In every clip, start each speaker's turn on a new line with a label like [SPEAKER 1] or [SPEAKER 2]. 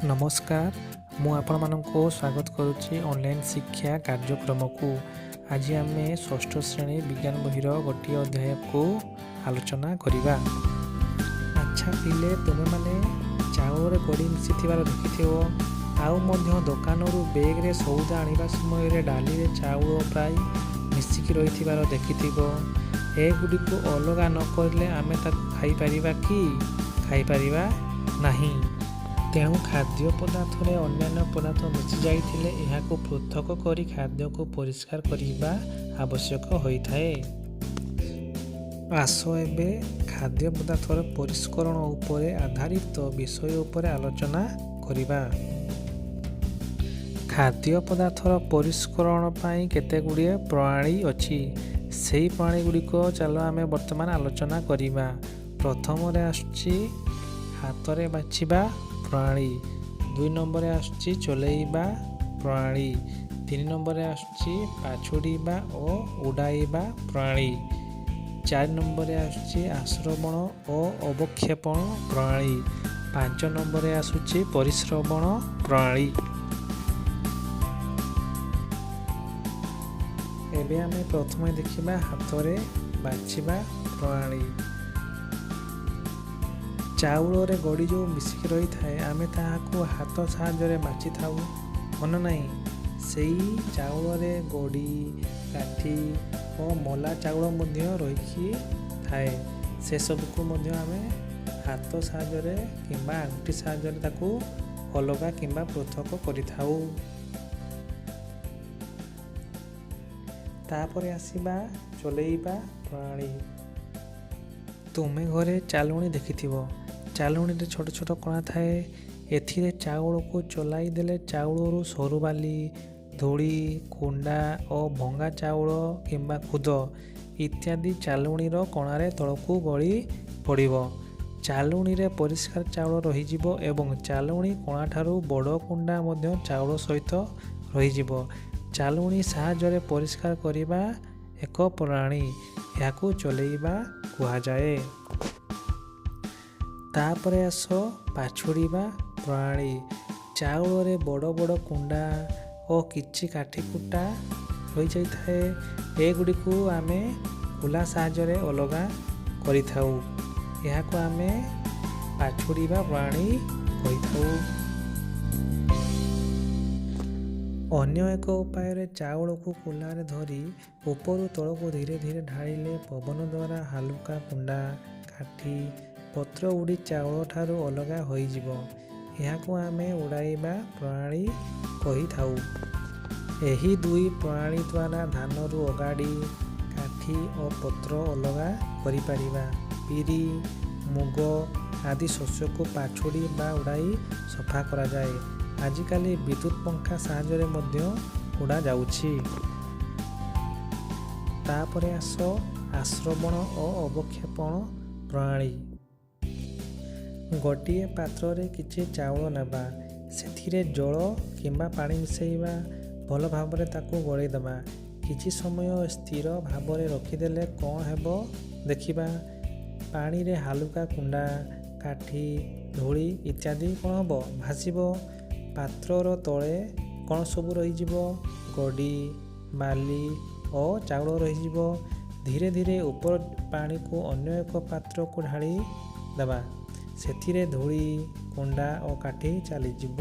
[SPEAKER 1] ନମସ୍କାର, ମୁଁ ଆପଣମାନଙ୍କୁ ସ୍ୱାଗତ କରୁଛି ଅନଲାଇନ୍ ଶିକ୍ଷା କାର୍ଯ୍ୟକ୍ରମକୁ। ଆଜି ଆମେ ଷଷ୍ଠ ଶ୍ରେଣୀ ବିଜ୍ଞାନ ବହିର ଗୋଟିଏ ଅଧ୍ୟାୟକୁ ଆଲୋଚନା କରିବା। ଆଚ୍ଛା ପିଲେ, ତୁମେମାନେ ଚାଉଳରେ ଗୋଡ଼ି ମିଶିଥିବାର ଦେଖିଥିବ। ଆଉ ମଧ୍ୟ ଦୋକାନରୁ ବେଗ୍ରେ ସଉଦା ଆଣିବା ସମୟରେ ଡାଲିରେ ଚାଉଳ ପ୍ରାୟ ମିଶିକି ରହିଥିବାର ଦେଖିଥିବ। ଏଗୁଡ଼ିକୁ ଅଲଗା ନ କରିଲେ ଆମେ ତାକୁ ଖାଇପାରିବା କି? ଖାଇପାରିବା ନାହିଁ। ତେଣୁ ଖାଦ୍ୟ ପଦାର୍ଥରେ ଅନ୍ୟାନ୍ୟ ପଦାର୍ଥ ମିଶି ଯାଇଥିଲେ ଏହାକୁ ପୃଥକ କରି ଖାଦ୍ୟକୁ ପରିଷ୍କାର କରିବା ଆବଶ୍ୟକ ହୋଇଥାଏ। ଆସ, ଏବେ ଖାଦ୍ୟ ପଦାର୍ଥର ପରିଷ୍କରଣ ଉପରେ ଆଧାରିତ ବିଷୟ ଉପରେ ଆଲୋଚନା କରିବା। ଖାଦ୍ୟ ପଦାର୍ଥର ପରିଷ୍କରଣ ପାଇଁ କେତେ ଗୁଡ଼ିଏ ପ୍ରଣାଳୀ ଅଛି। ସେହି ପ୍ରଣାଳୀ ଗୁଡ଼ିକ ଚାଲ ଆମେ ବର୍ତ୍ତମାନ ଆଲୋଚନା କରିବା। ପ୍ରଥମରେ ଆସୁଛି ହାତରେ ବାଛିବା ପ୍ରଣାଳୀ, 2 ନମ୍ବରରେ ଆସୁଛି ଚଲେଇବା ପ୍ରଣାଳୀ, 3 ନମ୍ବରରେ ଆସୁଛି ପାଛୁଡ଼ିବା ଓ ଉଡ଼ାଇବା ପ୍ରଣାଳୀ, 4 ନମ୍ବରରେ ଆସୁଛି ଆସ୍ରବଣ ଓ ଅବକ୍ଷେପଣ ପ୍ରଣାଳୀ, 5 ନମ୍ବରରେ ଆସୁଛି ପରିସ୍ରବଣ ପ୍ରଣାଳୀ। ଏବେ ଆମେ ପ୍ରଥମେ ଦେଖିବା ହାତରେ ବାଛିବା ପ୍ରଣାଳୀ। ଚାଉଳରେ ଗୋଡ଼ି ଯେଉଁ ମିଶିକି ରହିଥାଏ, ଆମେ ତାହାକୁ ହାତ ସାହାଯ୍ୟରେ ବାଛିଥାଉ, ମନେ ନାହିଁ? ସେଇ ଚାଉଳରେ ଗୋଡ଼ି, କାଠି ଓ ମଲା ଚାଉଳ ମଧ୍ୟ ରହିକି ଥାଏ। ସେସବୁକୁ ମଧ୍ୟ ଆମେ ହାତ ସାହାଯ୍ୟରେ କିମ୍ବା ଆଙ୍ଗୁଠି ସାହାଯ୍ୟରେ ତାକୁ ଅଲଗା କିମ୍ବା ପୃଥକ କରିଥାଉ। ତାପରେ ଆସିବା ଚଲେଇବା ପ୍ରଣାଳୀ। ତୁମେ ଘରେ ଚାଲୁଣି ଦେଖିଥିବ। ଚାଲୁଣିରେ ଛୋଟ ଛୋଟ କଣା ଥାଏ। ଏଥିରେ ଚାଉଳକୁ ଚଲାଇ ଦେଲେ ଚାଉଳରୁ ସରୁ ବାଲି, ଧୂଳି, କୁଣ୍ଡା ଓ ଭଙ୍ଗା ଚାଉଳ କିମ୍ବା ଖୁଦ ଇତ୍ୟାଦି ଚାଲୁଣିର କଣାରେ ତଳକୁ ଗଳି ପଡ଼ିବ। ଚାଲୁଣିରେ ପରିଷ୍କାର ଚାଉଳ ରହିଯିବ ଏବଂ ଚାଲୁଣି କଣାଠାରୁ ବଡ଼ କୁଣ୍ଡା ମଧ୍ୟ ଚାଉଳ ସହିତ ରହିଯିବ। ଚାଲୁଣି ସାହାଯ୍ୟରେ ପରିଷ୍କାର କରିବା ଏକ ପ୍ରଣାଳୀ। ଏହାକୁ ଚଲେଇବା କୁହାଯାଏ। ତାପରେ ଆସ ପାଛୁଡ଼ିବା ପ୍ରଣାଳୀ। ଚାଉଳରେ ବଡ଼ ବଡ଼ କୁଣ୍ଡା ଓ କିଛି କାଠି କୁଟା ରହିଯାଇଥାଏ। ଏଗୁଡ଼ିକୁ ଆମେ କୁଲା ସାହାଯ୍ୟରେ ଅଲଗା କରିଥାଉ। ଏହାକୁ ଆମେ ପାଛୁଡ଼ିବା ପ୍ରଣାଳୀ କହିଥାଉ। ଅନ୍ୟ ଏକ ଉପାୟରେ ଚାଉଳକୁ କୁଲାରେ ଧରି ଉପରୁ ତଳକୁ ଧୀରେ ଧୀରେ ଢାଳିଲେ ପବନ ଦ୍ୱାରା ହାଲୁକା କୁଣ୍ଡା, କାଠି, ପତ୍ର ଉଡ଼ି ଚାଉଳଠାରୁ ଅଲଗା ହୋଇଯିବ। ଏହାକୁ ଆମେ ଉଡ଼ାଇବା ପ୍ରଣାଳୀ କହିଥାଉ। ଏହି ଦୁଇ ପ୍ରଣାଳୀ ଦ୍ୱାରା ଧାନରୁ ଅଗାଡ଼ି, କାଠି ଓ ପତ୍ର ଅଲଗା କରିପାରିବା। ବିରି, ମୁଗ ଆଦି ଶସ୍ୟକୁ ପାଛୁଡ଼ି ବା ଉଡ଼ାଇ ସଫା କରାଯାଏ। ଆଜିକାଲି ବିଦ୍ୟୁତ ପଙ୍ଖା ସାହାଯ୍ୟରେ ମଧ୍ୟ ଉଡ଼ାଯାଉଛି। ତାପରେ ଆସ ଆସ୍ରବଣ ଓ ଅବକ୍ଷେପଣ ପ୍ରଣାଳୀ। ଗୋଟିଏ ପାତ୍ରରେ କିଛି ଚାଉଳ ନେବା। ସେଥିରେ ଜଳ କିମ୍ବା ପାଣି ମିଶାଇବା। ଭଲ ଭାବରେ ତାକୁ ଗୋଳେଇ ଦେବା। କିଛି ସମୟ ସ୍ଥିର ଭାବରେ ରଖିଦେଲେ କ'ଣ ହେବ ଦେଖିବା। ପାଣିରେ ହାଲୁକା କୁଣ୍ଡା, କାଠି, ଧୂଳି ଇତ୍ୟାଦି କ'ଣ ହେବ? ଭାସିବ। ପାତ୍ରର ତଳେ କ'ଣ ସବୁ ରହିଯିବ? ଗୋଡ଼ି, ବାଲି ଓ ଚାଉଳ ରହିଯିବ। ଧୀରେ ଧୀରେ ଉପର ପାଣିକୁ ଅନ୍ୟ ଏକ ପାତ୍ରକୁ ଢାଳି ଦେବା। ସେଥିରେ ଧୂଳି, କୁଣ୍ଡା ଓ କାଠି ଚାଲିଯିବ।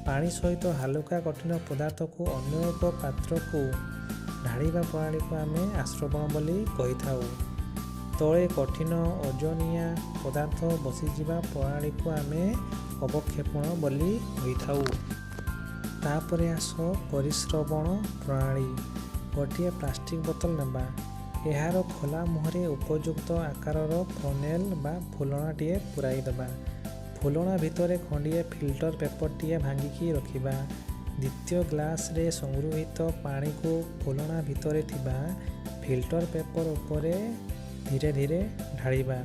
[SPEAKER 1] ପାଣି ସହିତ ହାଲୁକା କଠିନ ପଦାର୍ଥକୁ ଅନ୍ୟ ଏକ ପାତ୍ରକୁ ଢାଳିବା ପ୍ରଣାଳୀକୁ ଆମେ ଆସ୍ରବଣ ବୋଲି କହିଥାଉ। ତଳେ କଠିନ ଓଜନିଆ ପଦାର୍ଥ ବସିଯିବା ପ୍ରଣାଳୀକୁ ଆମେ ଅବକ୍ଷେପଣ ବୋଲି କହିଥାଉ। ତାପରେ ଆସ ପରିସ୍ରବଣ ପ୍ରଣାଳୀ। ଗୋଟିଏ ପ୍ଲାଷ୍ଟିକ୍ ବୋତଲ ନେବା। ଏହାର ଖୋଲା ମୁହଁରେ ଉପଯୁକ୍ତ ଆକାରର ଫନେଲ୍ ବା ଫୁଲଣାଟିଏ ପୂରାଇ ଦେବା। ଫୁଲଣା ଭିତରେ ଖଣ୍ଡିଏ ଫିଲ୍ଟର ପେପରଟିଏ ଭାଙ୍ଗିକି ରଖିବା। ଦ୍ୱିତୀୟ ଗ୍ଲାସରେ ସଂଗୃହୀତ ପାଣିକୁ ଫୁଲଣା ଭିତରେ ଥିବା ଫିଲ୍ଟର ପେପର ଉପରେ ଧୀରେ ଧୀରେ ଢାଳିବା।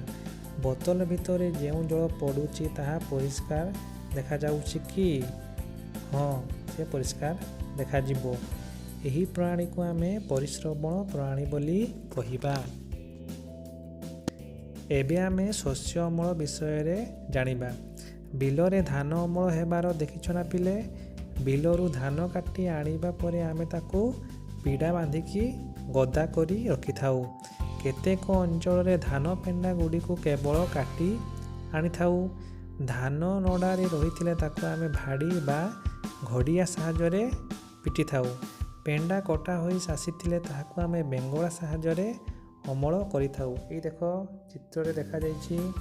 [SPEAKER 1] ବୋତଲ ଭିତରେ ଯେଉଁ ଜଳ ପଡ଼ୁଛି, ତାହା ପରିଷ୍କାର ଦେଖାଯାଉଛି କି? ହଁ, ସେ ପରିଷ୍କାର ଦେଖାଯିବ। ଏହି ପ୍ରଣାଳୀକୁ ଆମେ ପରିସ୍ରବଣ ପ୍ରଣାଳୀ ବୋଲି କହିବା। ଏବେ ଆମେ ଶସ୍ୟ ଅମଳ ବିଷୟରେ ଜାଣିବା। ବିଲରେ ଧାନ ଅମଳ ହେବାର ଦେଖିଛ ନା ପିଲେ? ବିଲରୁ ଧାନ କାଟି ଆଣିବା ପରେ ଆମେ ତାକୁ ପିଡ଼ା ବାନ୍ଧିକି ଗଦା କରି ରଖିଥାଉ। କେତେକ ଅଞ୍ଚଳରେ ଧାନ ପେଣ୍ଡା ଗୁଡ଼ିକୁ କେବଳ କାଟି ଆଣିଥାଉ। ଧାନ ନଡ଼ାରେ ରହିଥିଲେ ତାକୁ ଆମେ ଭାଡ଼ି ବା ଘଡ଼ିଆ ସାହାଯ୍ୟରେ ପିଟିଥାଉ। ପେଣ୍ଡା କଟା ହୋଇ ଆସିଥିଲେ ତାହାକୁ ଆମେ ବେଙ୍ଗଳା ସାହାଯ୍ୟରେ ଅମଳ କରିଥାଉ। ଏଇ ଦେଖ, ଚିତ୍ରରେ ଦେଖାଯାଇଛି।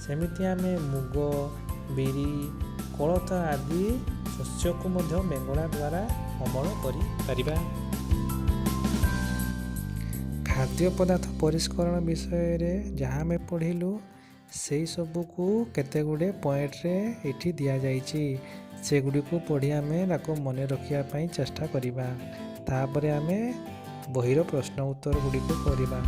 [SPEAKER 1] ସେମିତି ଆମେ ମୁଗ, ବିରି, କୋଳଥ ଆଦି ଶସ୍ୟକୁ ମଧ୍ୟ ବେଙ୍ଗଳା ଦ୍ୱାରା ଅମଳ କରିପାରିବା। ଖାଦ୍ୟ ପଦାର୍ଥ ପରିଷ୍କରଣ ବିଷୟରେ ଯାହା ଆମେ ପଢ଼ିଲୁ, ସେଇ ସବୁକୁ କେତେ ଗୁଡ଼ିଏ ପଏଣ୍ଟରେ ଏଠି ଦିଆଯାଇଛି। ସେଗୁଡ଼ିକୁ ପଢ଼ି ଆମେ ତାକୁ ମନେ ରଖିବା ପାଇଁ ଚେଷ୍ଟା କରିବା। ତାପରେ ଆମେ ବହିର ପ୍ରଶ୍ନ ଉତ୍ତର ଗୁଡ଼ିକୁ କରିବା।